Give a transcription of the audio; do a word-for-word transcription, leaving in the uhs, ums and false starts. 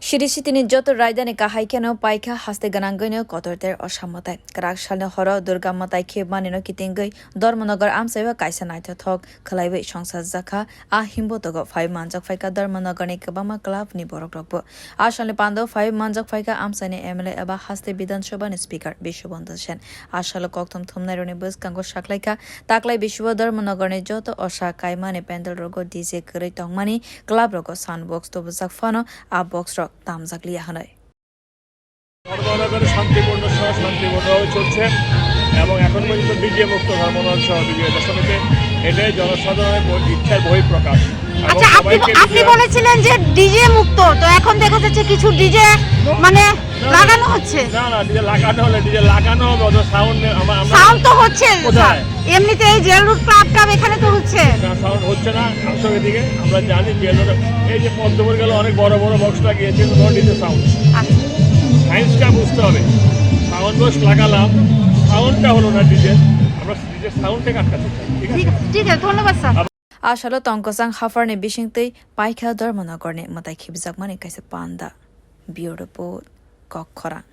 Siri sitini joto raidani kahai kheno paikha haste gwnangwino kotor ter osa mwtai. Kwrak salni horo Durga mwtai khibmanino kitingwi Dharmanagar amchaiba kaisa naithothok khwlaiwi songsa jakha. A himbotogo phai manjak phaikha Dharmanagarni kwbangma clubni borokrokbo. A salni pando phai manjak phaikha amchaini M L A eba haste Bidhan Sabhani Speaker Biswabanta Sen. A salo kokthum thumnairokni bwskango saklaikha taklai bisibo Dharmanagarni joto osa kaimani pandalrogo D J kwrwi tongmani, clubrogo sound box tubujak phano a boxrok tamjakliya hwnwi. ধর্মনগরে শান্তিপূর্ণ সহ শান্তিপূর্ণভাবে চলছে এবং এখন পর্যন্ত ডিজে মুক্ত ধর্মনগর সহ বিজয় দশমীতে। এটাই জনসাধারণের ব-, ইচ্ছার বহিঃপ্রকাশ। এবং আচ্ছা, আপনি সবাইকে ব-, আপনি বিজয় বলেছিলেন যে ডিজে মুক্ত, তো এখন দেখা যাচ্ছে কিছু ডিজে মানে না, না, লাগানো হচ্ছে। না, না, ডিজে লাগানো হলে, ডিজে লাগানো হবে, অত সাউন্ড নেই, আমা-, আমরা সাউন্ড তো হচ্ছে, কোথায়? স্যার। এমনিতে এই জেল রোড ক্লাব টাব এখানে তো হচ্ছে। না, সাউন্ড হচ্ছে না, আসলে দিকে আমরা জানি জেল রোড, এই যে পদ্মপুর গেল অনেক বড় বড় বক্স লাগিয়েছে, কিন্তু কোনো ডিজে সাউন্ড নেই। আচ্ছা। সায়েন্সটা বুঝতে হবে। সাউন্ড বক্স লাগালাম, সাউন্ডটা হলো না ডিজে, আমরা ডিজে সাউন্ডটাকে আটকাতে চাই, ঠিক আছে? ঠিক আছে, ঠিক আছে, ধন্যবাদ sir. A salo tongkwchang hapharni bisingtwi paikha Dharmanagarni mwtai khibijakmani kaisa panda. Bureau Report, Kokkhorang.